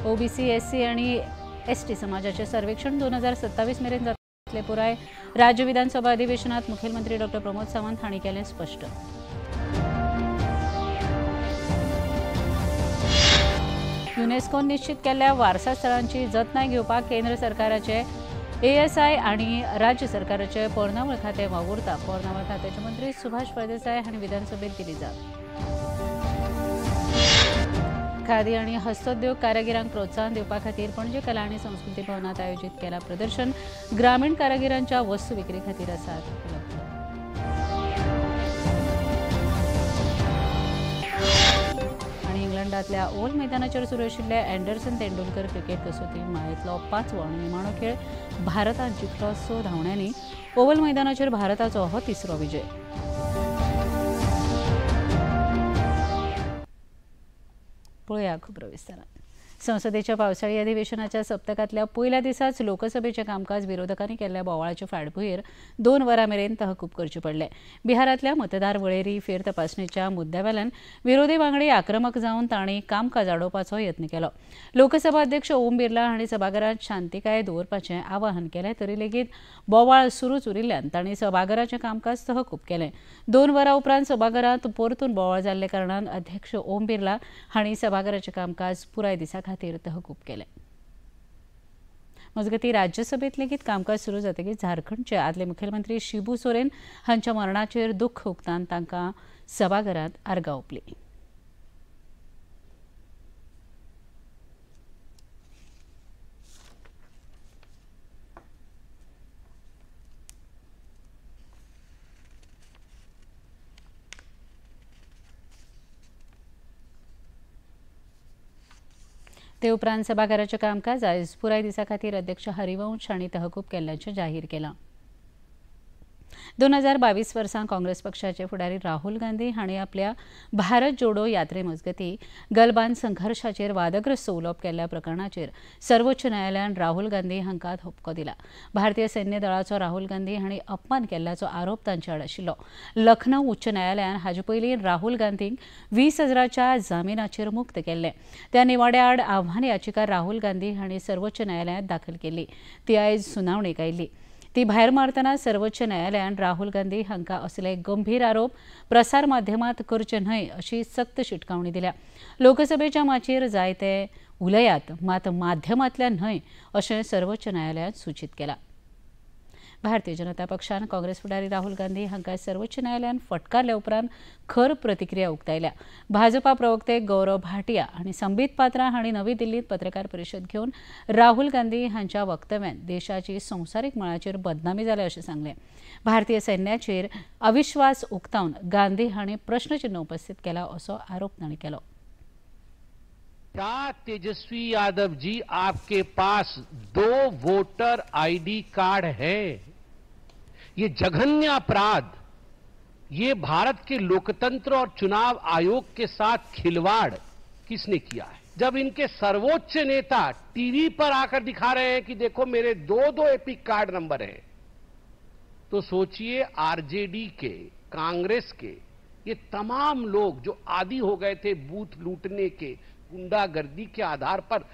OBC, SC आनी ST समाजाचें सर्वेक्षण 2027 मेरेन जातलें पुराय. राज्य विधानसभा अधिवेशनात मुखेलमंत्री डॉ प्रमोद सावंत हांणी केलें स्पश्ट. युनेस्कोन निश्चित केल्ल्या वारसा स्थळांची जतनाय घेवपाक केंद्र सरकाराचे एएसआय आनी राज्य सरकाराचे पोरणावळ खातें वावुरता. पोरणावळ खात्याचे मंत्री सुभाष फळदेसाय हांणी विधानसभेत दिली जाप. खादी आनी हस्तोद्योग कारागिरांक प्रोत्साहन दिवपा खातीर पणजे कला आनी संस्कृती भवनात आयोजीत केला प्रदर्शन. ग्रामीण कारागिरांच्या वस्तू विक्री खातीर आसात उपलब्ध. आनी इंग्लंडांतल्या ओव्हल मैदानाचेर सुरू आशिल्ल्या अँडरसन तेंडुलकर क्रिकेट कसोटी माळेंतलो 5वो आनी निमाणो खेळ भारतान जिखलो 6 धांवड्यांनी. ओव्हल मैदानाचेर भारताचो हो तिसरो विजय. पळोवया खबरो विस्तारान. संसदेच्या पावसाळी अधिवेशनाच्या सप्तकांतल्या पयल्या दिसाच लोकसभेचें कामकाज विरोधकांनी केल्ल्या बोवाळाचे फाटभुंयेर 2 वरां मेरेन तहकूब करचें पडलें. बिहारांतल्या मतदार वळेरी फेर तपासणेच्या मुद्द्यावेल्यान विरोधी वांगडी आक्रमक जावन तांणी कामकाज आडोवपाचो यत्न केलो. लोकसभा अध्यक्ष ओम बिर्ला हांणी सभाघरांत शांतिकाय दवरपाचें आवाहन केलें तरी लेगीत बोवाळ सुरूच उरिल्ल्यान तांणी सभाघराचें कामकाज तहकूब केलें. 2 वरां उपरांत सभाघरांत परतून बोवाळ जाल्ले कारणान अध्यक्ष ओम बिर्ला हांणी सभाघराचें कामकाज पुराय दिसा खातीर तहकूब केलें. मजगतीं राज्यसभेत लेगीत कामकाज सुरू जातकीच झारखंडचे आदले मुखेलमंत्री शिबू सोरेन हांच्या मरणाचेर दुख्ख उक्तावन तांकां सभाघरांत आर्गां ओंपली. ते उपरांत सभाघराचें कामकाज आयज पुराय दिसा खातीर अध्यक्ष हरिवंश हांणी तहकूब केल्ल्याचें जाहीर केलां. 2022 वर्सां काँग्रेस पक्षाचे फुडारी राहुल गांधी हांणी आपल्या भारत जोडो यात्रे मजगतीं गलबान संघर्शाचेर वादग्रस्त उलोवप केल्ल्या प्रकरणाचेर सर्वोच्च न्यायालयान राहुल गांधी हांकां धपको दिला. भारतीय सैन्य दळाचो राहुल गांधी हांणी अपमान केल्ल्याचो आरोप तांचे आड आशिल्लो. लखनौ उच्च न्यायालयान हाजे पयलीं राहुल गांधींक 20,000च्या जामिनाचेर मुक्त केल्लें. त्या निवाड्या आड आव्हान याचिका राहुल गांधी हांणी सर्वोच्च न्यायालयांत दाखल केल्ली. ती आयज सुनावणेक आयिल्ली. ती भायर मारतना सर्वोच्च न्यायालयान राहुल गांधी हांकां असले गंभीर आरोप प्रसार माध्यमांत करचे न्हय अशी सक्त शिटकावणी दिल्या. लोकसभेच्या माचयेर जायते उलयात मात माध्यमांतल्यान न्हय अशें सर्वोच्च न्यायालयान सूचीत केलां. भारतीय जनता पक्षान काँग्रेस फुडारी राहुल गांधी हांकां सर्वोच्च न्यायालयान फटकारल्या उपरांत खर प्रतिक्रिया उक्तायल्या. भाजपा प्रवक्ते गौरव भाटिया आनी संबित पात्रा हांणी नवी दिल्लींत पत्रकार परिशद घेवन राहुल गांधी हांच्या वक्तव्यान देशाची संवसारीक मळाचेर बदनामी जाल्या अशें सांगलें. भारतीय सैन्याचेर अविश्वास उक्तावन गांधी हांणी प्रश्नचिन्ह उपस्थित केला असो आरोप तांणी केलो. क्या तेजस्वी यादव जी आपके पास 2 वोटर आईडी कार्ड है? ये जघन्य अपराध, ये भारत के लोकतंत्र और चुनाव आयोग के साथ खिलवाड़ किसने किया है? जब इनके सर्वोच्च नेता टीवी पर आकर दिखा रहे हैं कि देखो मेरे 2-2 एपिक कार्ड नंबर हैं, तो सोचिए आरजेडी के, कांग्रेस के ये तमाम लोग जो आदी हो गए थे बूथ लूटने के, गुंडागर्दी के आधार पर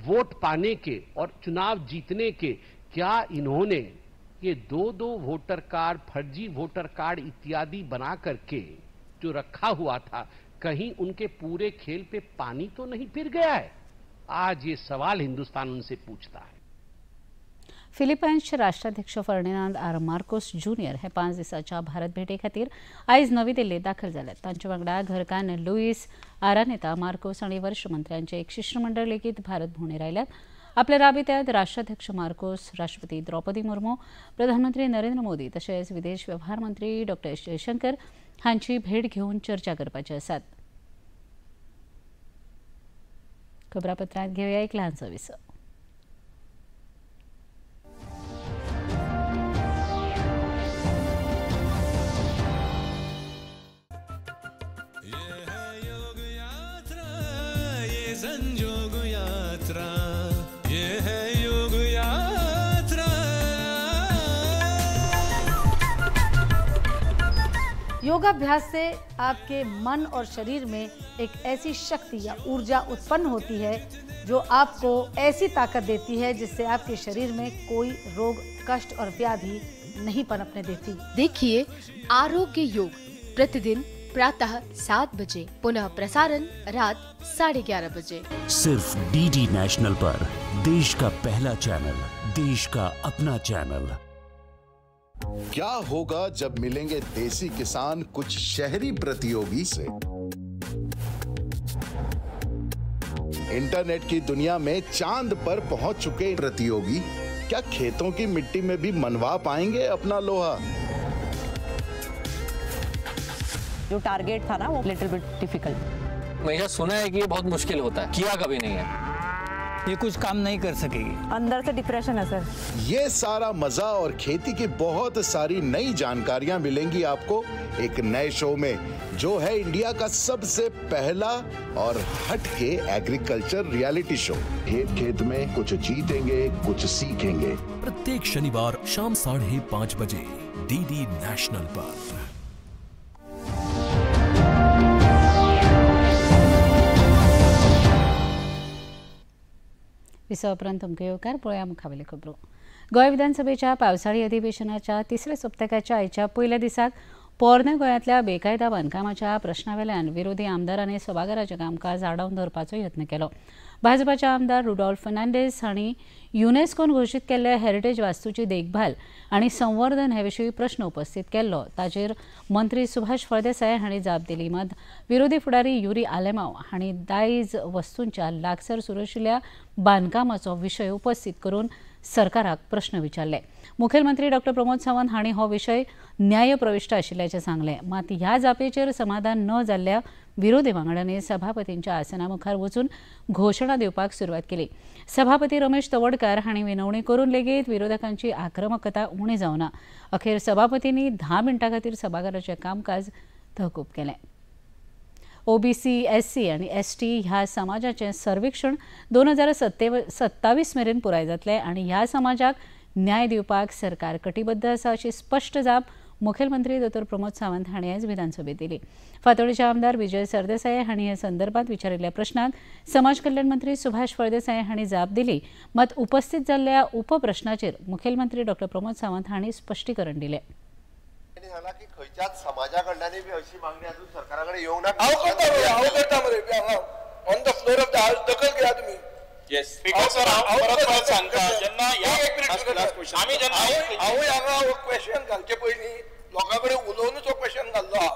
वोट पाने के और चुनाव जीतने के, क्या इन्होंने ये 2-2 वोटर कार्ड, फर्जी वोटर कार्ड इत्यादि बना करके जो रखा हुआ था, कहीं उनके पूरे खेल पे पानी तो नहीं फिर गया है? आज ये सवाल हिंदुस्तान उनसे पूछता है. फिलिपायन्सचे राष्ट्राध्यक्ष फर्डिनांद आर मार्कोस ज्युनियर हे 5 दिसांच्या भारत भेटे खातीर आयज नवी दिल्लीत दाखल जाल्यात. तांचे वांगडा घरकान्न लुईस आरानेता मार्कोस आनी वरिश्ठ मंत्र्यांचे एक शिश्टमंडळ लेगीत भारत भोंवडेर आयल्यात. आपल्या राबित्यांत राष्ट्राध्यक्ष मार्कोस, राष्ट्रपती द्रौपदी मुर्मू, प्रधानमंत्री नरेंद्र मोदी तशेंच विदेश वेव्हार मंत्री डॉ एस जयशंकर हांची भेट घेवन चर्चा करपाचे आसात. खबरापत्रांत घेवया एक ल्हानसो विसव. संजोग यात्रा, ये है योग यात्रा. योगाभ्यास से आपके मन और शरीर में एक ऐसी शक्ति या ऊर्जा उत्पन्न होती है जो आपको ऐसी ताकत देती है जिससे आपके शरीर में कोई रोग, कष्ट और व्याधि नहीं पनपने देती। देखिए आरोग्य योग प्रतिदिन प्रातः 7 बजे, पुनः प्रसारण रात 11:30 बजे, सिर्फ डीडी नेशनल पर। देश का पहला चैनल, देश का अपना चैनल। क्या होगा जब मिलेंगे देसी किसान कुछ शहरी प्रतियोगी से? इंटरनेट की दुनिया में चांद पर पहुंच चुके प्रतियोगी क्या खेतों की मिट्टी में भी मनवा पाएंगे अपना लोहा? जो टारगेट था ना वो लिटिल बिट डिफिकल्ट। हमेशा सुना है कि ये बहुत मुश्किल होता है, किया कभी नहीं है। ये कुछ काम नहीं कर सकेगी। अंदर से डिप्रेशन है सर। ये सारा मजा और खेती की बहुत सारी नई जानकारियां मिलेंगी आपको एक नए शो में, जो है इंडिया का सबसे पहला और हटके एग्रीकल्चर रियलिटी शो। खेत खेत में कुछ जीतेंगे, कुछ सीखेंगे। प्रत्येक शनिवार शाम 5:30 बजे डीडी नेशनल पर। विसवा उपरांत तुमकां येवकार. पळोवया मुखावेल्यो खबरो. गोंय विधानसभेच्या पावसाळी अधिवेशनाच्या तिसऱ्या सप्तकाच्या आयच्या पयल्या दिसाक पोरण्या गोंयांतल्या बेकायदा बांदकामाच्या प्रश्नावेल्यान विरोधी आमदारांनी सभाघराचें कामकाज आडावन दवरपाचो यत्न केलो. भाजपाचे आमदार रुडॉल्फ फर्नांडीस हांणी युनेस्कोन घोशीत केल्ल्या हेरिटेज वास्तूची देखभाल आनी संवर्धन हे विशीं प्रश्न उपस्थित केल्लो. ताचेर मंत्री सुभाष फळदेसाय हांणी जाप दिली. मात विरोधी फुडारी युरी आलेमाव हांणी दायज वस्तूंच्या लागसार सुरू आशिल्ल्या बांदकामाचो विशय उपस्थित करून सरकाराक प्रश्न विचारले. मुखेलमंत्री डॉक्टर प्रमोद सावंत हांणी हो विशय न्यायप्रविश्ट आशिल्ल्याचें सांगलें. मात ह्या जापेचेर समाधान न जाल्ल्या विरोधी वांगड्यांनी सभापतींच्या आसना मुखार वचून घोशणा दिवपाक सुरवात केली. सभापती रमेश तवडकार हांणी विनवणी करून लेगीत विरोधकांची आक्रमकता उणी जावना. अखेर सभापतींनी 10 मिनटां खातीर सभाघराचें कामकाज तहकूब केलें. ओबीसी, एससी आनी एसटी ह्या समाजाचें सर्वेक्षण 2027 मेरेन पुराय जातलें आनी ह्या समाजाक न्याय दिवपाक सरकार कटिबद्ध आसा अशी स्पश्ट जाप मुखेलमंत्री दोतोर प्रमोद सावंत हांणी आयज विधानसभेत दिली. फातोडेचे आमदार विजय सरदेसाय हांणी हे संदर्भात विचारिल्ल्या प्रश्नाक समाज कल्याण मंत्री सुभाष फळदेसाय हांणी जाप दिली. मात उपस्थित जाल्ल्या उपप्रश्नाचेर मुखेलमंत्री डॉक्टर प्रमोद सावंत हांणी स्पश्टीकरण दिलें. की खंयच्याच समाजा कडल्यान बी अशी मागणी अजून सरकारा कडेन येवंक ना. हांव करता मरे, on the floor of the house दखल घेया तुमी. येस स्पीकर सर, हांव परत परत सांगता, जेन्ना आमी जेन्ना हांवूय हांगा हो क्वेश्चन घालचे पयलीं लोकां कडेन उलोवनूच हो क्वेश्चन घाल्लो आहा.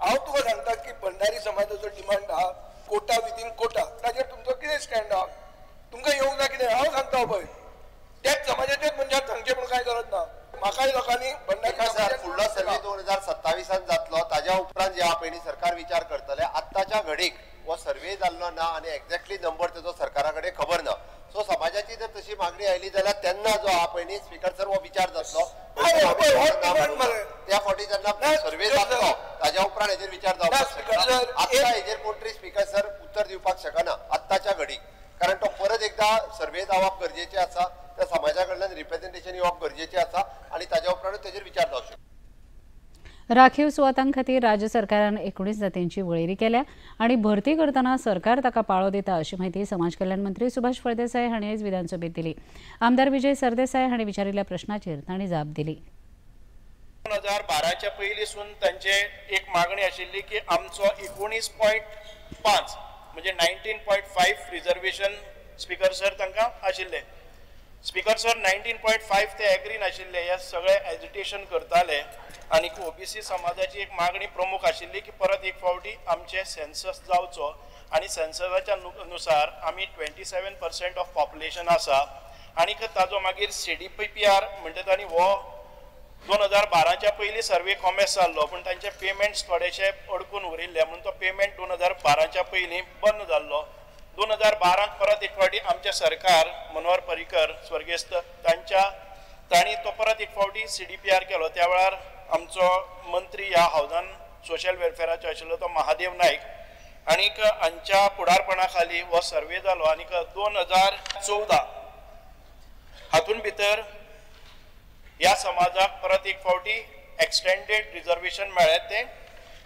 हांव तुका सांगता की भंडारी समाजाचो डिमांड आहा कोटा विदीन कोटा, ताचेर तुमचो कितें स्टँड आहा? तुमकां येवंक ना कितें? हांव सांगता पळय, त्याच समाजाच्याच मनशान सांगचें म्हूण कांय गरज ना. म्हाकाय लोकांनी भंडारी सर फुडलो सर्वे 2027 जातलो, ताज्या उपरांत जे आहा पयलीं सरकार विचार करतले. आत्ताच्या घडीक हो सर्वे जाल्लो ना आनी एक्झॅक्टली नंबर तेजो सरकारा कडेन खबर ना. सो समाजाची जर तशी मागणी आयली जाल्यार तेन्ना जो आहा पयलीं स्पीकर सर हो विचार जातलो. त्या फावटी जेन्ना सर्वे जातलो ताज्या उपरांत हेजेर विचार जावपाक शकता. आत्तां हेजेर कोण तरी स्पीकर सर उत्तर दिवपाक शकना आत्ताच्या घडीक, कारण तो परत एकदा सर्वे जावप गरजेचें आसा, त्या समाजा कडल्यान रिप्रेझेंटेशन येवप गरजेचें आसा आनी ताज्या उपरांत तेजेर विचार जावंक शकता. राखीव सुवातां खातीर राज्य सरकारान 19 जातींची वळेरी केल्या आनी भरती करतना सरकार ताका पाळो दिता अशी म्हायती समाज कल्याण मंत्री सुभाष फळदेसाय हांणी आयज विधानसभेत दिली. आमदार विजय सरदेसाय हांणी विचारिल्ल्या प्रश्नाचेर तांणी जाप दिली. 2012च्या पयलीं तांचे एक मागणी आशिल्ली की आमचो 19.5 म्हणजे 19.5 रिजर्वेशन स्पीकर सर तांकां आशिल्लें. स्पीकर सर 19.5 ते एग्री नाशिल्ले, हे सगळे एजिटेशन करताले आनी ओबीसी समाजाची एक मागणी प्रमुख आशिल्ली की परत एक फावटी आमचे सेन्सस जावचो आनी सेन्ससाच्या नुसार आमी 27% ऑफ पॉप्युलेशन आसा आनी ताजो मागीर CDPR म्हणटा तांणी हो 2012च्या पयलीं सर्वे कॉमेस जाल्लो, पूण तांचे पेमेंट्स थोडेशे अडकून उरिल्ले म्हणून तो पेमेंट 2012च्या पयलीं बंद जाल्लो. 2012 परत एक फावटी आमचें सरकार मनोहर पर्रीकर स्वर्गेस्त तांच्या तांणी तो परत एक फावटी CDPR केलो. त्या वेळार आमचो मंत्री ह्या हावजान सोशल वेलफेराचो आशिल्लो तो महादेव नायक आनीक हांच्या फुडारपणा खाली हो सर्वे जालो आनीक 2014 हातून भितर ह्या समाजाक परत एक फावटी एक्सटेंडेड रिजर्वेशन मेळ्ळें तें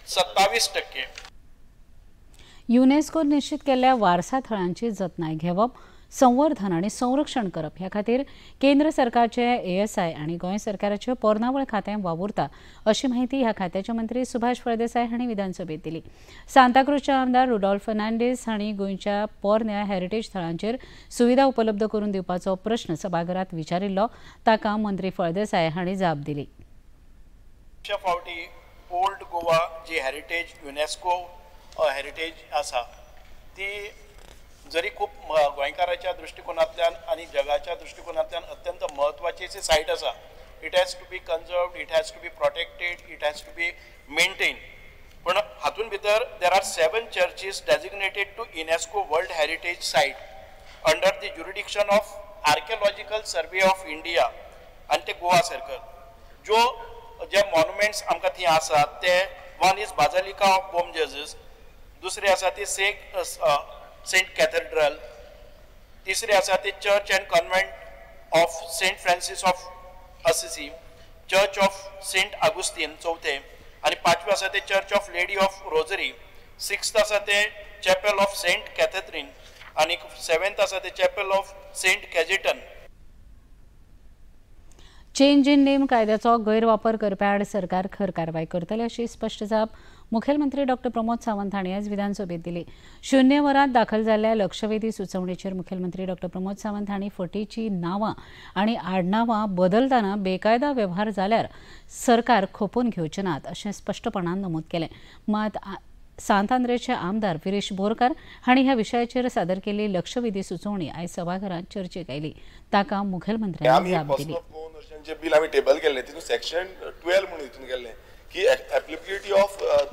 27%. युनेस्को निश्चित केल्ल्या वारसा थळांची जतनाय घेवप, संवर्धन आनी संरक्षण करप ह्या खातीर केंद्र सरकारचे एएसआय आनी गोंय सरकाराचे पोरणावळ खातें वावुरता अशी म्हायती ह्या खात्याचे मंत्री सुभाष फळदेसाय हांणी विधानसभेत दिली. सांताक्रूजचे आमदार रुडॉल्फ फर्नांडीस हांणी गोंयच्या पोरण्या हेरिटेज थळांचेर सुविधा उपलब्ध करून दिवपाचो प्रश्न सभाघरात विचारिल्लो, ताका मंत्री फळदेसाय हांणी जाप दिली. फावटी ओल्ड गोवा जी हेरिटेज युनेस्को हेरिटेज आसा ती जरी खूब गोंयकाराच्या दृश्टिकोनांतल्यान आनी जगाच्या दृश्टिकोनांतल्यान अत्यंत म्हत्वाची अशी सायट आसा. It has to be conserved, it has to be protected, it has to be maintain. पूण हातूंत भितर there are 7 churches designated to UNESCO world heritage site under the jurisdiction of archaeological survey of India आनी ते Goa circle. ज्यो जे monuments आमकां थंय आसात ते one is basilica of Bom Jesus, दुसरे आसा ती सेंट कॅथेड्रल, तिसरे आसा ते church and convent of Saint Francis of Assisi, church of Saint Augustine चौथे, आनी पांचवे आसा ते church of lady of rosary, sixth आसा ते चॅपल ऑफ सेंट कॅथेड्रीन आनी सेवेंथ आसा ते chapel of Saint Cajetan. Change in name कायद्याचो गैरवापर करप्या आड सरकार खर कारवाय करतले अशी स्पश्ट जाप मुखेलमंत्री डॉक्टर प्रमोद सावंत हांणी आज विधानसभेत दिली. शून्य वरांत दाखल जाल्ल्या लक्षवेधी सुचोवणेचेर मुखेलमंत्री डॉक्टर प्रमोद सावंत हांणी फटीची नांवां आनी आडनांवां बदलतना बेकायदा वेव्हार जाल्यार सरकार खोपून घेवचे नात अशें स्पश्टपणान नमूद केलें. मात सांत आंद्रेचे आमदार विरेश बोरकार हांणी ह्या विशयाचेर सादर केल्ली लक्षवेधी सुचोवणी आयज सभाघरांत चर्चेक आयली, ताका मुखेलमंत्र्यांनी जाप दिली. बिल आमी टेबल केल्लें तितून सेक्शन 12 म्हणून हितून केल्लें की applicability of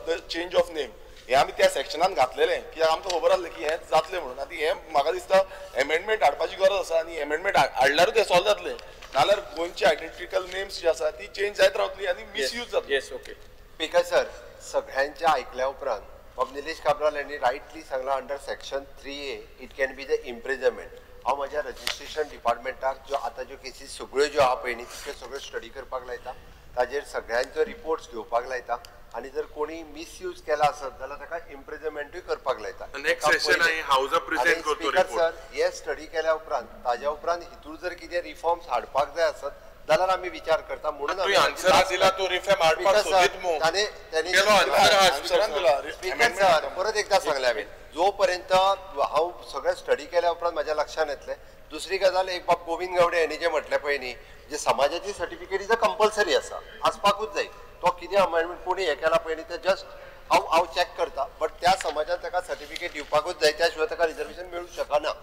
the change of name हें आमी त्या सेक्शनान घातलेलें कित्याक आमकां खबर आसलें की हें जातलें म्हणून. आतां हें म्हाका दिसता एमेंडमेंट हाडपाची गरज आसा आनी एमेंडमेंट हाडल्यारूच तें सॉल्व जातलें, नाल्यार गोंयची आयडेंटिकल नेम्स जी आसा ती चेंज जायत रावतली आनी मिसयूज जातली. येस, ओके. स्पीकर सर, सगळ्यांच्या आयकल्या उपरांत बाब निलेश काब्राल हांणी रायटली सांगलां under section 3A it can be the imprisonment. हांव म्हज्या रजिस्ट्रेशन डिपार्टमेंटाक ज्यो आतां ज्यो केसीस सगळ्यो ज्यो आहा पळय न्ही त्यो सगळ्यो स्टडी करपाक लायता, ताजेर सगळ्यांचो रिपोर्ट्स घेवपाक लायता आनी जर कोणी मिसयूज केला आसत जाल्यार ताका इम्प्रिजमेंटूय करपाक लायता. स्पीकर सर, हे स्टडी केल्या उपरांत ताज्या उपरांत हितूर जर कितें रिफॉर्म्स हाडपाक जाय आसत जाल्यार आमी विचार करता. म्हणून स्पीकर सर परत एकदां सांगलें हांवें, जो पर्यंत हांव सगळें स्टडी केल्या उपरांत म्हाज्या लक्षांत येतलें. दुसरी गजाल, एक बाब गोविंद गावडे हांणी जें म्हटलें पळय न्ही, जे समाजाची सर्टिफिकेट is a compulsory आसा, आसपाकूच जाय. तो कितें अमेंडमेंट कोणी हें केलां पळय न्ही तें जस्ट हांव चॅक करता, बट त्या समाजान ताका सर्टिफिकेट दिवपाकूच जाय, त्या शिवाय ताका रिजर्वेशन मेळूंक शकना.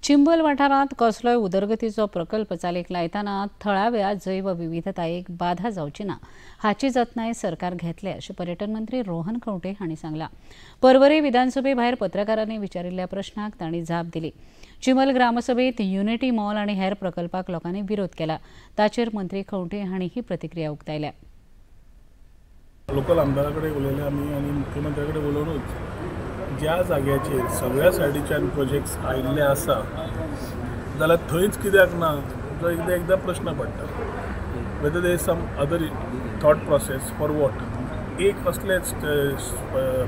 चिंबल वाठारांत कसलोय उदरगतीचो प्रकल्प चालीक लायतना थळाव्या जैवविविधतायेक बाधा जावची ना हाची जतनाय सरकार घेतले अशें पर्यटन मंत्री रोहन खंवटे हांणी सांगलां. परवरी विधानसभे भायर पत्रकारांनी विचारिल्ल्या प्रश्नाक तांणी जाप दिली. चिंबल ग्रामसभेत युनिटी मॉल आनी हेर प्रकल्पाक लोकांनी विरोध केला, ताचेर मंत्री खंवटे हांणी ही प्रतिक्रिया उक्तायल्या. लोकल आमदारा कडेन उलयले आमी आनी मुख्यमंत्र्या कडेन उलोवनूच ज्या जाग्याचेर सगळ्या सायडीच्यान प्रोजेक्ट्स आयिल्ले आसा जाल्यार थंयच कित्याक ना तो एकदां एकदां प्रश्न पडटा. Whether there is some other thought process for what. एक कसलेच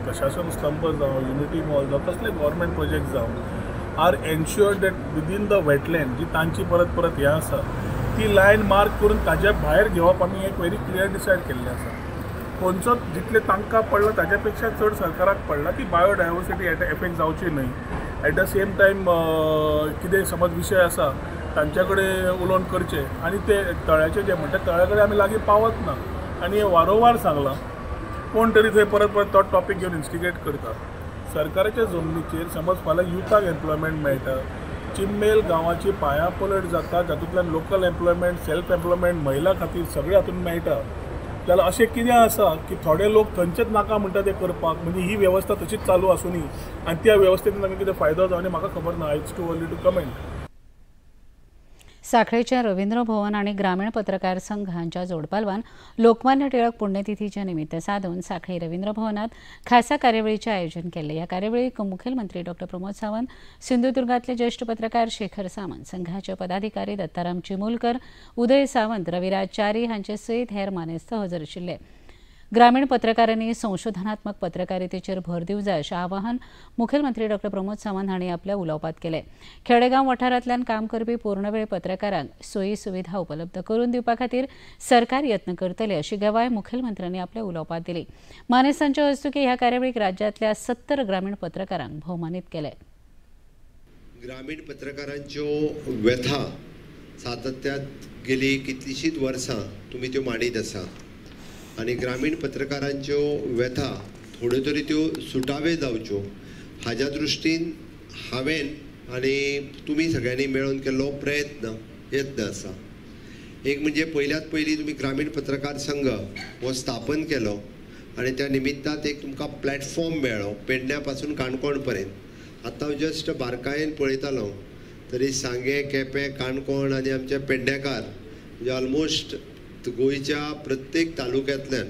प्रशासन स्तंभ जावं, युनिटी मॉल जावं, कसले गव्हर्मेंट प्रोजेक्ट जावं are ensured that within the wetland जी तांची परत परत हें आसा ती लायन मार्क करून ताज्या भायर घेवप आमी एक व्हेरी क्लियर डिसायड केल्लें आसा. खंयचो जितले तांकां पडला ताज्या पेक्षा चड सरकाराक पडला की बायोडायवर्सिटी एफेक्ट जावची न्हय. एट the same time कितें समज विशय आसा तांच्या कडेन उलोवन करचें आनी ते तळ्याचे जे म्हणटा तळ्या कडेन आमी लागीं पावत ना आनी हें वारंवार सांगलां. कोण तरी थंय परत परत तो टॉपीक घेवन इन्स्टिगेट करता. सरकाराच्या जमनीचेर समज फाल्यां युथाक एम्प्लॉयमेंट मेळटा, चिंबेल गांवाची पांयापलट जाता, जातूंतल्यान लोकल एम्प्लॉयमेंट, सेल्फ एम्प्लॉयमेंट महिला खातीर सगळें हातूंत मेळटा. जाल्यार अशें कितें आसा की थोडे लोक थंयचेच नाका म्हणटा ते करपाक, म्हणजे ही वेवस्था तशीच चालू आसूनी आनी त्या वेवस्थेंत तांकां कितें फायदो जावनी म्हाका खबर ना. It's too early to comment. साखळेच्या Ravindra भवन आणि ग्रामीण पत्रकार संघ हांच्या जोडपालवान लोकमान्य टिळक पुण्यतिथीचे निमित्त साधून साखळी रवींद्र भवनात खासा कार्यावळीचे आयोजन केले. या कार्यावळीक मुखेलमंत्री डॉक्टर प्रमोद सावंत, सिंधुदुर्गातले ज्येष्ठ पत्रकार शेखर सामंत, संघाचे पदाधिकारी दत्ताराम चिमुलकर, उदय सावंत, रविराज च्यारी हांचे सयत हेर मानेस्त हजर आशिल्ले. ग्रामीण पत्रकारांनी संशोधनात्मक पत्रकारितेचेर भर दिवंक जाय अशें आवाहन मुखेलमंत्री डॉ प्रमोद सावंत हांणी आपल्या उलोवपांत केलें. खेडेगांव वाठारांतल्यान काम करपी पूर्णवेळ पत्रकारांक सोयी सुविधा उपलब्ध करून दिवपा खातीर सरकार यत्न करतले अशी गवाय मुखेलमंत्र्यांनी आपल्या उलोवपांत दिली. मानेस्तांच्या हस्तुकीं ह्या कार्यावळीक राज्यांतल्या 70 ग्रामीण पत्रकारांक भोवमानीत केले. ग्रामीण पत्रकारांच्यो व्यथा सातत्यात गेली कितलीशींच वर्सां तुमी त्यो मांडीत आसा आनी ग्रामीण पत्रकारांच्यो व्यथा थोड्यो तरी त्यो सुटावे जावच्यो हाज्या दृश्टीन हांवें आनी तुमी सगळ्यांनी मेळून केल्लो प्रयत्न यत्न आसा. एक म्हणजे पयल्यात पयलीं तुमी ग्रामीण पत्रकार संघ हो स्थापन केलो आनी त्या निमित्तान एक तुमकां प्लॅटफॉर्म मेळ्ळो पेडण्या पासून काणकोण पर्यंत. आतां हांव जस्ट बारकायेन पळयतालो तरी सांगें, केपें, काणकोण आनी आमचे पेडणेकार म्हणजे ऑलमोस्ट गोंयच्या प्रत्येक तालुक्यांतल्यान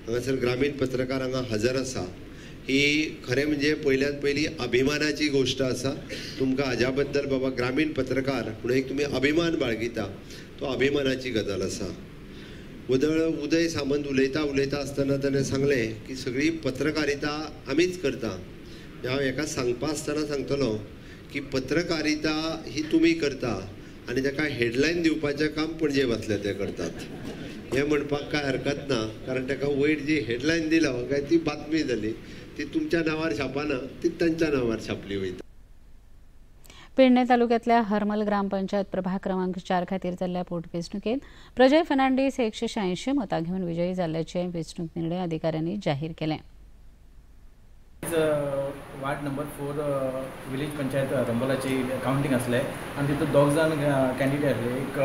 हांगासर ग्रामीण पत्रकार हांगा हजर आसा. ही खरें म्हणजे पयल्यान पयली अभिमानाची गोश्ट आसा. तुमकां हाज्या बद्दल बाबा ग्रामीण पत्रकार म्हणून एक तुमी अभिमान बाळगिता, तो अभिमानाची गजाल आसा. उदय सामंत उलयता उलयता आसतना ताणें सांगलें की सगळी पत्रकारिता आमीच करता. हांव हेका सांगपा आसतना सांगतलो की पत्रकारिता ही तुमी करता आनी ताका हेडलायन दिवपाचें काम पणजे बसले ते करतात हें म्हणपाक कांय हरकत ना, कारण ताका वयर जी हेडलायन दिला काय ती बातमी जाली, ती तुमच्या नांवार छापाना, ती तांच्या नांवार छापली वयता. पेडणे तालुक्यातल्या हरमल ग्रामपंचायत प्रभाग क्रमांक 4 खातीर जाल्ल्या पोटवेंचणुकेंत प्रजय फर्नांडीस हे 186 मतां घेवन विजयी जाल्ल्याचें वेंचणूक निर्णय अधिकाऱ्यांनी जाहीर केलें. वार्ड नंबर 4 विलेज पंचायत रंबोलाची कावंटींग आसलें आनी तितून दोग जाण कॅन्डिडेट आसले, एक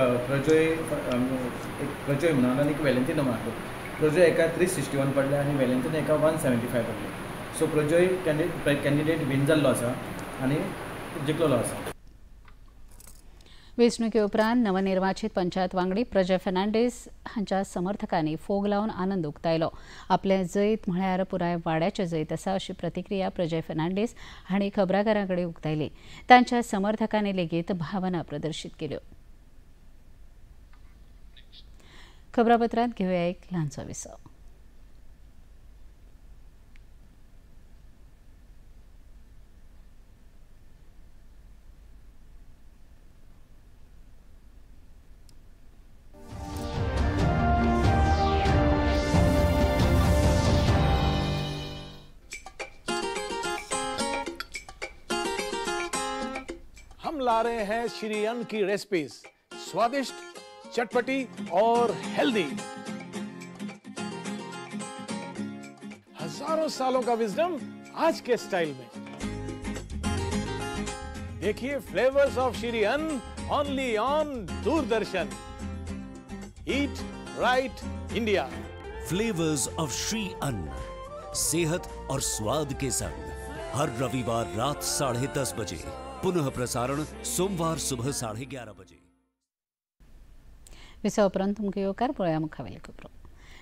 प्रजोय म्हणून आनी एक वेलेंतीनो म्हणून. प्रजोय एका 361 पडले आनी वेलेंतीनो एका 175 पडले. सो प्रजोय कॅन्डिडेट विन जाल्लो आसा आनी जिखलेलो आसा. वेंचणुके उपरांत नवनिर्वाचित पंचायत वांगडी प्रजय फर्नांडीस हांच्या समर्थकांनी फोग लावन आनंद उक्तायलो. आपलें जैत म्हळ्यार पुराय वाड्याचें जैत आसा अशी प्रतिक्रिया प्रजय फर्नांडीस हांणी खबराकारां कडेन उक्तायली. तांच्या समर्थकांनी लेगीत भावना प्रदर्शीत केल्यो. खबरापत्रांत घेवया एक ल्हानसो विसव. हम ला रहे हैं श्री अन्न की रेसिपीज, स्वादिष्ट, चटपटी और हेल्दी। हजारों सालों का विजडम आज के स्टाइल में। देखिए flavours of Shri Anna only on Doordarshan. Eat right India. Flavours of Shri Anna, सेहत और स्वाद के संग, हर रविवार रात 10:30 बजे, पुनः प्रसारण सोमवार सुबह 11:30 बजे। विसव उपरांत तुमकां येवकार पळोवया मुखावेले खबरो.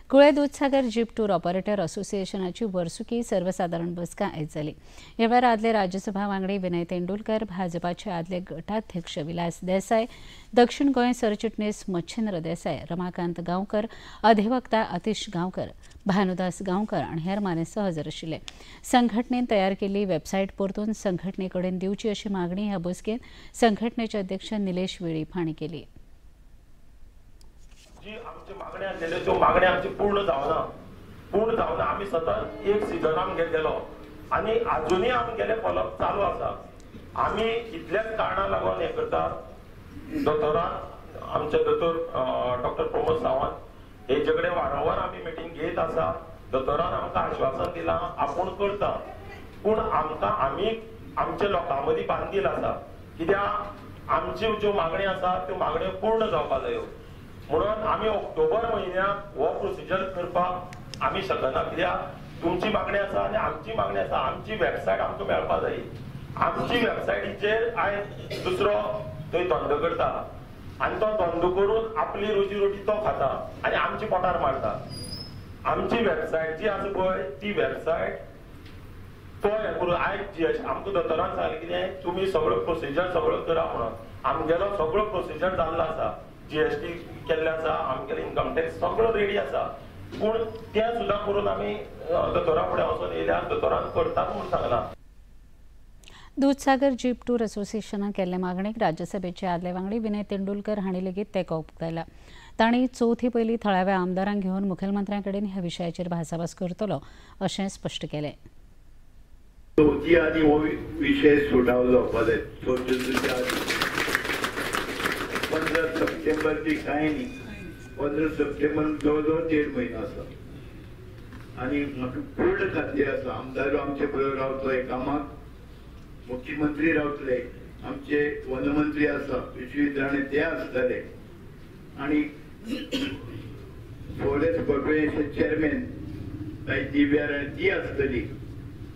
कुळे दुधसागर जीप टूर ऑपरेटर असोसिएशनाची वर्सुकी सर्वसादारण बसका आयज जाली. ह्या वेळार आदले राज्यसभा वांगडी विनय तेंडुलकर, भाजपाचे आदले गटाध्यक्ष विलास देसाय, दक्षिण गोंय सरचिटणीस मच्छिंद्र देसाय, रमाकांत गांवकर, अधिवक्ता अतिश गांवकर, भानुदास गांवकर आनी हेर मानेस्त हजर आशिल्ले. संघटनेन तयार केल्ली वेबसायट परतून संघटने कडेन दिवची अशी मागणी ह्या बसकेंत संघटनेचे अध्यक्ष निलेश वेळीप हांणी केली. जी आमची मागणी आसलेल्यो त्यो मागणी आमची पूर्ण जावना. आमी सतत एक सिजन आमी घेतलेलो आनी आजुनूय आमगेले फॉलोअप चालू आसा. आमी इतल्याच कारणां लागून हें करता. दोतोरान आमचे दोतोर डॉक्टर प्रमोद सावंत हेजे कडेन वारंवार आमी मिटींग घेत आसा. दोतोरान आमकां आश्वासन दिलां आपूण करता, पूण आमकां आमी आमच्या लोकां मदीं बांदील आसा, कित्याक आमच्यो ज्यो मागण्यो आसा त्यो मागण्यो पूर्ण जावपा जायो. म्हणून आमी ऑक्टोबर म्हयन्याक हो प्रोसिजर करपाक आमी शकना, कित्याक तुमची मागणी आसा आनी आमची मागणी आसा. आमची वेबसायट आमकां मेळपा जाय. आमची वेबसायटीचेर आयज दुसरो थंय धंदो करता आनी तो धंदो करून आपली रोजी रोटी तो खाता आनी आमची पोटार मारता. आमची वेबसायट जी आसा पळय ती वेबसायट तो हें करून आयज जीएसटी आमकां दोतोरान सांगलें कितें तुमी सगळो प्रोसिजर सगळो करा म्हणून. आमगेलो सगळो प्रोसिजर जाल्लो आसा, जीएसटी केल्ले आसा, आमगेलो इन्कम टॅक्स सगळो रेडी आसा. पूण तें सुद्दां करून आमी दोतोरा फुडें वचून येयल्या, दोतोरान करतात म्हूण सांगलां. दूधसागर जीप टूर असोसिएशनान केल्ले मागणेक राज्यसभेचे आदले वांगडी विनय तेंडुलकर हांणी लेगीत तेंको उक्तायला. तांणी चवथी पयलीं थळाव्या आमदारांक घेवन मुखेलमंत्र्यां कडेन ह्या विशयाचेर भासाभास करतलो अशें स्पश्ट केलें. चवथी आदी हो विशय सुटाव जावपा जाय. चवथीच्या आदी 15 सप्टेंबरची कांय न्ही, 15 सप्टेंबर जवळ जवळ 1.5 म्हयनो आसा आनी म्हाका पूर्ण खात्री आसा आमदार आमचे बरोबर रावतलो हे कामाक, मुख्यमंत्री रावतले, आमचे वनमंत्री आसा विश्वजीत राणे ते आसतले आनी फॉरेस्ट कॉर्पोरेशन चेअरमॅन ताई दिव्या राणे ती आसतली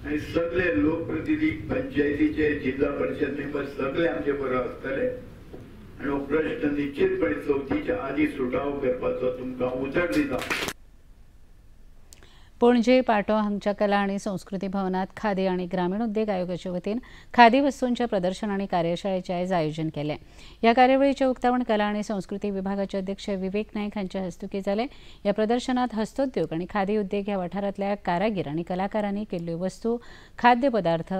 आनी सगळे लोकप्रतिनिधी पंचायतीचे जिल्हा परिशद मेंबर सगळे आमचे बरोबर आसतले आनी हो प्रश्न निश्चितपणे चवथीच्या आदी सुटावो करपाचो तुमकां उतर दिता. पणजे पाटो हांगच्या कला आनी संस्कृती भवनात खादी आनी ग्रामीण उद्देग आयोगाचे वतीन खादी वस्तूंच्या प्रदर्शन आनी कार्यशाळेचें आयज आयोजन केलें. ह्या कार्यावळीचें उक्तावण कला आनी संस्कृती विभागाचे अध्यक्ष विवेक नायक हांच्या हस्तुकीं जालें. ह्या प्रदर्शनात हस्तोद्योग आनी खादी उद्देग ह्या वाठारांतल्या कारागीर आनी कलाकारांनी केल्ल्यो वस्तू, खाद्यपदार्थ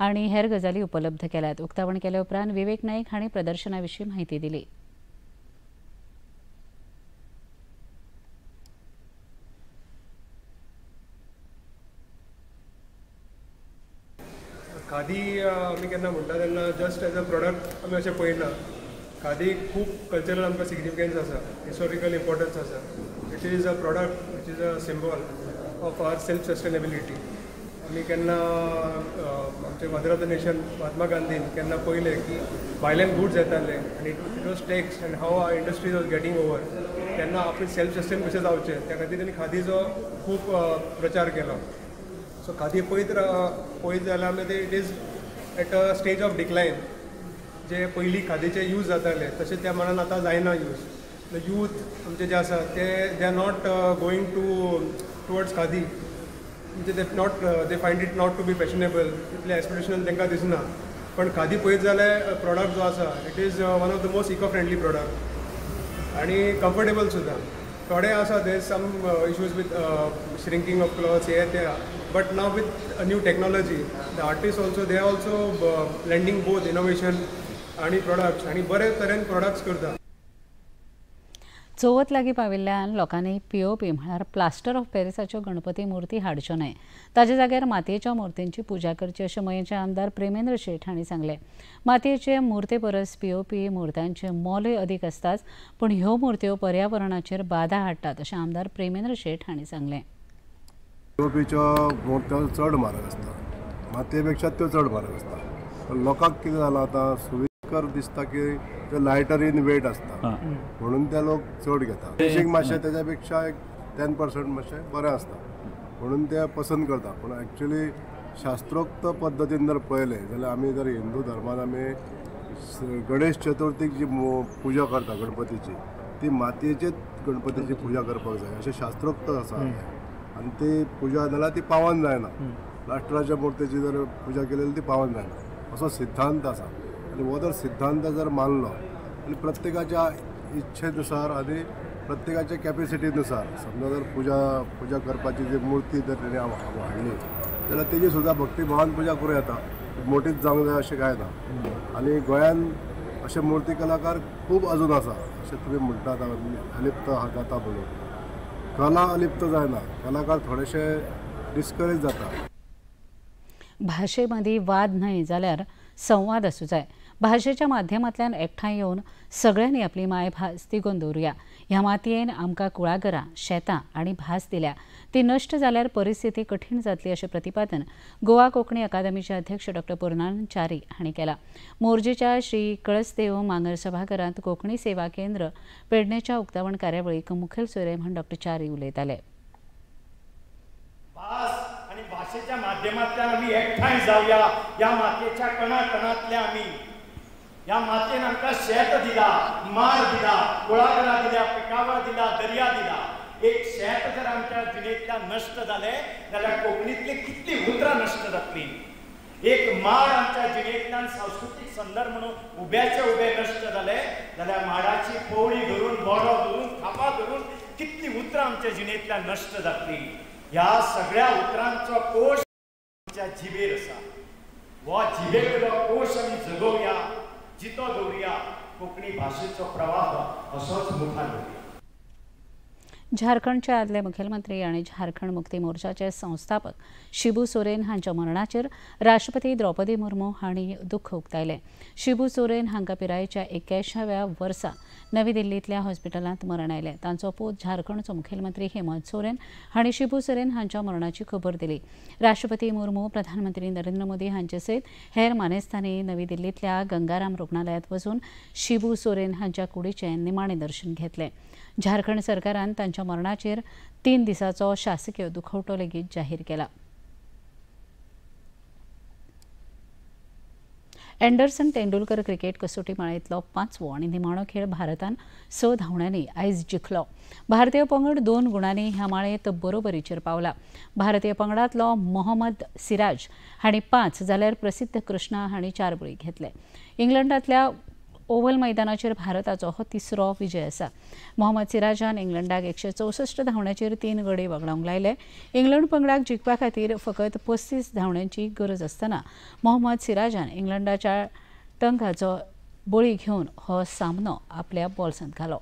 आनी हेर गजाली उपलब्ध केल्यात. उक्तावण केले उपरांत विवेक नायक हांणी प्रदर्शना विशीं म्हायती दिली. खादी आमी केन्ना म्हणटा तेन्ना जस्ट एज अ प्रोडक्ट आमी अशें पळयना. खादी खूब कल्चरल आमकां सिग्निफिकन्स आसा, हिस्टॉरिकल इम्पॉर्टन्स आसा. It is a product which is a symbol of our self sustainability. आमी केन्ना आमचे mother of the nation Mahatma गांधीन केन्ना पळयलें की भायल्यान गुड्स येताले आनी it was tax and how our industries was getting over, तेन्ना आपली सेल्फ सस्टेन कशें जावचें त्या खातीर तेणी खादीचो खूब प्रचार केलो. सो खादी पळयत जाल्यार आमी ते it is at a stage of decline. जे पयलीं खादीचे यूज जाताले तशें त्या मानान आतां जायना यूज. The youth आमचे जे आसा ते they are not going to towards khadi, म्हणजे they not they find it not to be fashionable, इतलें एस्पिरेशनल तांकां दिसना. पण खादी पळयत जाल्यार प्रोडक्ट जो आसा it is one of the most eco friendly product आनी कम्फर्टेबल सुद्दां. थोडे आसा they some issues with shrinking of clothes हे ते, but now with a new technology the artist also they are also blending both innovation आनी products आनी बरे तरेन प्रोडक्ट्स करता. चवथ लागीं पाविल्ल्यान लोकांनी पीओपी म्हळ्यार प्लास्टर ऑफ पॅरिसाच्यो गणपती मूर्ती हाडच्यो न्हय, ताच्या जाग्यार मातयेच्या मूर्तींची पुजा करची अशें मयेंचे आमदार प्रेमेंद्र शेट हांणी सांगलें. मातयेचे मूर्ते परस पीओपी मूर्त्यांचे मोलूय अदीक आसताच, पूण ह्यो मूर्त्यो पर्यावरणाचेर बाधा हाडटात अशें आमदार प्रेमेंद्र शेट हांणी सांगलें. पीओपीच्यो मूर्त्यो चड म्हारग आसता, मातये पेक्षा त्यो चड म्हारग आसता. पण लोकांक कितें जालां आतां सुविस्कर दिसता की त्यो लायटर इन वेट आसता म्हणून ते लोक चड घेता. फिनिशींग मातशें तेज्या पेक्षा एक 10% मातशें बरें आसता म्हणून ते पसंत करता. पूण एक्चुली शास्त्रोक्त पद्दतीन जर पळयलें जाल्यार आमी जर हिंदू धर्मान आमी गणेश चतुर्थीक जी पुजा करता गणपतीची, ती मातयेचेच गणपतीची पुजा करपाक जाय अशें शास्त्रोक्त आसा. आनी ती पुजा जाल्यार ती पावन जायना, प्लास्टराच्या मूर्तीची जर पुजा केली जाल्यार ती पावन जायना असो सिद्धांत आसा. आनी हो जर सिद्धांत जर मानलो आनी प्रत्येकाच्या इच्छेनुसार आनी प्रत्येकाच्या कॅपेसिटीनुसार समजा जर पुजा करपाची जी मूर्ती जर तेणी हाडली जाल्यार तेजी सुद्दां भक्तीभावान पुजा करूं येता, मोठीच जावंक जाय अशें कांय ना. आनी गोंयान अशे मूर्ती कलाकार खूब अजून आसा अशें तुमी म्हणटात अलिप्त जाता म्हणून. कला अलिप्त जायना, कलाकार थोडेशे डिस्करेज जाता. भाशे मदीं वाद न्हय जाल्यार संवाद आसूं जाय. भाशेच्या माध्यमांतल्यान एकठांय येवन सगळ्यांनी आपली मायभास तिगोवन दवरुया. ह्या मातयेन आमकां कुळागरां, शेतां आनी भास दिल्या, ती नश्ट जाल्यार परिस्थिती कठीण जातली अशें प्रतिपादन गोवा कोंकणी अकादमीचे अध्यक्ष डॉक्टर पूर्णानंद च्यारी हांणी केलां. मोरजेच्या श्री कळसदेव मांगर सभाघरांत कोंकणी सेवा केंद्र पेडणेच्या उक्तावण कार्यावळीक मुखेल सोयरे म्हूण डॉक्टर च्यारी उलयताले. भास आनी भाशेच्या माध्यमांतल्यान आमी एकठांय जावया. ह्या मातयेच्या कणा कणांतल्या आमी ह्या मातयेन आमकां शेत दिला, माड दिला, कुळागरां दिल्या, पिकावळ दिला, दर्या दिला. एक शेत जर आमच्या जिणेंतल्यान नश्ट जालें जाल्यार कोंकणींतलीं कितलीं उतरां नश्ट जातलीं. एक माड आमच्या जिणेंतल्यान सांस्कृतीक संदर्भ म्हणून उब्याचे उबे नश्ट जाले जाल्यार माडाची पोवळी धरून, बोडो धरून, खांपा धरून कितलीं उतरां आमच्या जिणेंतल्यान नश्ट जातली. ह्या सगळ्या उतरांचो कोश आमच्या जिबेर आसा. हो जिबे वयलो कोश आमी जगोवया, जितो दवरुया. कोंकणी भाशेचो प्रवाह असोच मुखार दवरुया. झारखंडचे आदले मुखेलमंत्री आनी झारखंड मुक्ती मोर्चाचे संस्थापक शिबू सोरेन हांच्या मरणाचेर राष्ट्रपती द्रौपदी मुर्मू हांणी दुख्ख उक्तायलें. शिबू सोरेन हांकां पिरायेच्या 81व्या वर्सा नवी दिल्लींतल्या हॉस्पिटलांत मरण आयलें. तांचो पूत झारखंडचो मुखेलमंत्री हेमंत सोरेन हांणी शिबू सोरेन हांच्या मरणाची खबर दिली. राष्ट्रपती मुर्मू, प्रधानमंत्री नरेंद्र मोदी हांचे सयत हेर मानेस्तांनी नवी दिल्लींतल्या गंगाराम रुग्णालयांत वचून शिबू सोरेन हांच्या कुडीचें निमाणें दर्शन घेतलें. झारखंड सरकारान तांच्या मरणाचेर 3 दिसांचो शासकीय दुखवटो लेगीत जाहीर केला. एंडरसन तेंडुलकर क्रिकेट कसोटी माळेंतलो 5वो आनी निमाणो खेळ भारतान 6 धांवड्यांनी आयज जिखलो. भारतीय पंगड 2 गुणांनी ह्या माळेंत बरोबरीचेर पावला. भारतीय पंगडांतलो मोहम्मद सिराज हांणी 5 जाल्यार प्रसिद्ध कृष्णा हांणी 4 बळी घेतले. इंग्लंडांतल्या ओव्हल मैदानाचेर भारताचो हो 3रो विजय आसा. मोहम्मद सिराजान इंग्लंडाक 164 धांवड्यांचेर 3 गडे वगडावंक लायले. इंग्लंड पंगडाक जिखपा खातीर फकत 35 धांवड्यांची गरज आसतना मोहम्मद सिराजान इंग्लंडाच्या टंकाचो बळी घेवन हो सामनो आपल्या बॉल्सांत घालो.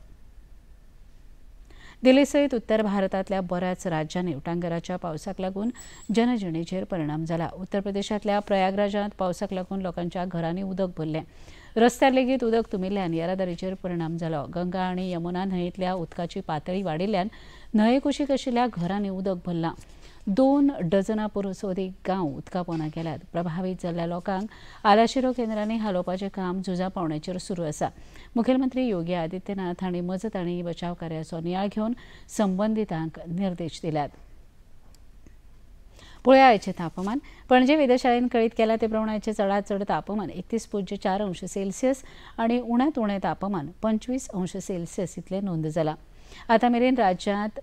दिल्ली सयत उत्तर भारतांतल्या बऱ्याच राज्यांनी उटांगराच्या पावसाक लागून जनजिणेचेर परिणाम जाला. उत्तर प्रदेशांतल्या प्रयागराजांत पावसाक लागून लोकांच्या घरांनी उदक भरलें. रस्त्यार लेगीत उदक तुमिल्ल्यान येरादारीचेर परिणाम जालो. गंगा आनी यमुना न्हंयेंतल्या उदकाची पातळी वाडिल्ल्यान न्हंये कुशीक आशिल्ल्या घरांनी उदक भरलां. 2 डझना परस अदीक गांव उदका पोंदा गेल्यात. प्रभावीत जाल्ल्या लोकांक आलाशिरो केंद्रांनी हालोवपाचें काम झुजा पावण्याचेर सुरू आसा. मुखेलमंत्री योगी आदित्यनाथ हांणी मजत आनी बचाव कार्याचो नियाळ घेवन संबंदितांक निर्देश दिल्यात. पळोवया आयचें तापमान. पणजे वेधशाळेन कळीत केलां ते प्रमाण आयचें चडांत चड तापमान 31.4 अंश सेल्सियस आनी उण्यांत उणें तापमान 25 अंश सेल्सियस इतलें नोंद जालां. आतां मेरेन राज्यांत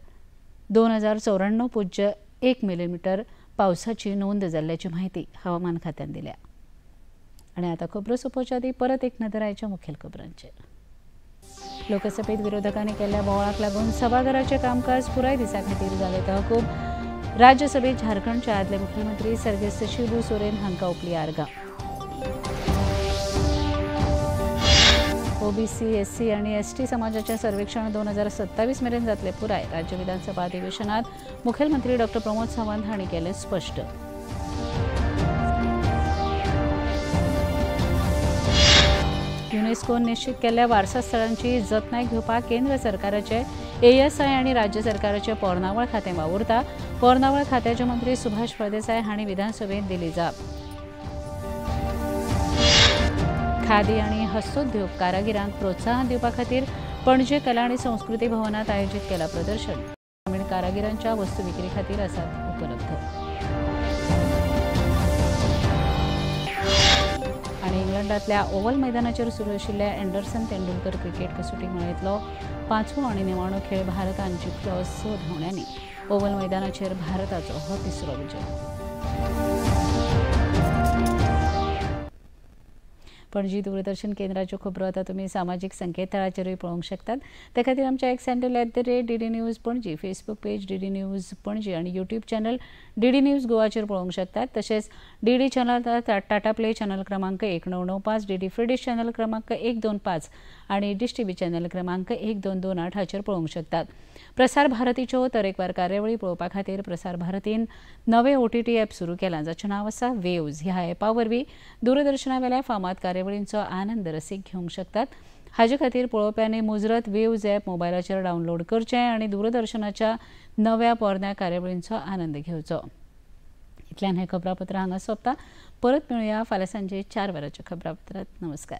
2094.1 मिलीमीटर पावसाची नोंद जाल्ल्याची म्हायती हवामान खात्यान दिल्या. आनी आतां खबरो सोंपोवच्या आदीं परत एक नदर आयच्या मुखेल खबरांचेर. लोकसभेत विरोधकांनी केल्ल्या बोवाळाक लागून सभाघराचें कामकाज पुराय दिसा खातीर जालें तहकूब. राज्यसभेत झारखंडचे आदले मुखेलमंत्री सर्गेस्त शिबू सोरेन हांकां ओंपली आर्गां. ओबीसी, एससी आनी एसटी समाजाचें सर्वेक्षण 2027 मेरेन जातलें पुराय. राज्य विधानसभा अधिवेशनात मुखेलमंत्री डॉ प्रमोद सावंत हांणी केलें स्पश्ट. युनेस्कोन निश्चित केल्ल्या वारसा स्थळांची जतनाय घेवपाक केंद्र सरकाराचे एएसआय आनी राज्य सरकाराचे पोरणावळ खातें वावुरता. पोरणावळ खात्याचे मंत्री सुभाष फळदेसाय हांणी विधानसभेत दिली जाप. खादी आनी हस्तोद्योग कारागिरांक प्रोत्साहन दिवपा खातीर पणजे कला आनी संस्कृती भवनात आयोजीत केला प्रदर्शन. ग्रामीण कारागिरांच्या वस्तू विक्री खातीर आसात उपलब्ध. आनी इंग्लंडांतल्या ओव्हल मैदानाचेर सुरू आशिल्ल्या एंडरसन तेंडुलकर क्रिकेट कसोटी माळेंतलो 5वो आनी निमाणो खेळ भारतान जिखलो 6 धांवड्यांनी. ओव्हल मैदानाचेर भारताचो हो 3रो विजय. पणजी दूरदर्शन केंद्राच्यो खबरो आतां तुमी सामाजीक संकेतथळाचेरूय पळोवंक शकतात. ते खातीर आमच्या X handle @DD News Panaji, Facebook page DD News Panaji आनी यूट्यूब चॅनल डीडी न्यूज गोवाचेर पळोवंक शकतात. तशेंच DD channel Tata play channel क्रमांक 1995, डीडी फ्री डिश चॅनल क्रमांक 125 आनी डिश टीव्ही चॅनल क्रमांक 1228 हाचेर पळोवंक शकतात. प्रसार भारतीच्यो तरेकवार कार्यावळी पळोवपा खातीर प्रसार भारतीन नवे ओटीटी ॲप सुरू केलां जाचें नांव आसा वेव्ज. ह्या ॲपा वरवीं दूरदर्शना वेल्या फामाद कार्यावळींचो आनंद रसीक घेवंक शकतात. हाजे खातीर पळोवप्यांनी मुजरत वेव्ज ॲप मोबायलाचेर डावनलोड करचें आनी दूरदर्शनाच्या नव्या पोरण्या कार्यावळींचो आनंद घेवचो. इतल्यान हें खबरापत्र हांगा सोंपता. परत मेळुया फाल्यां सांजे 4 वरांच्या खबरापत्रांत. नमस्कार.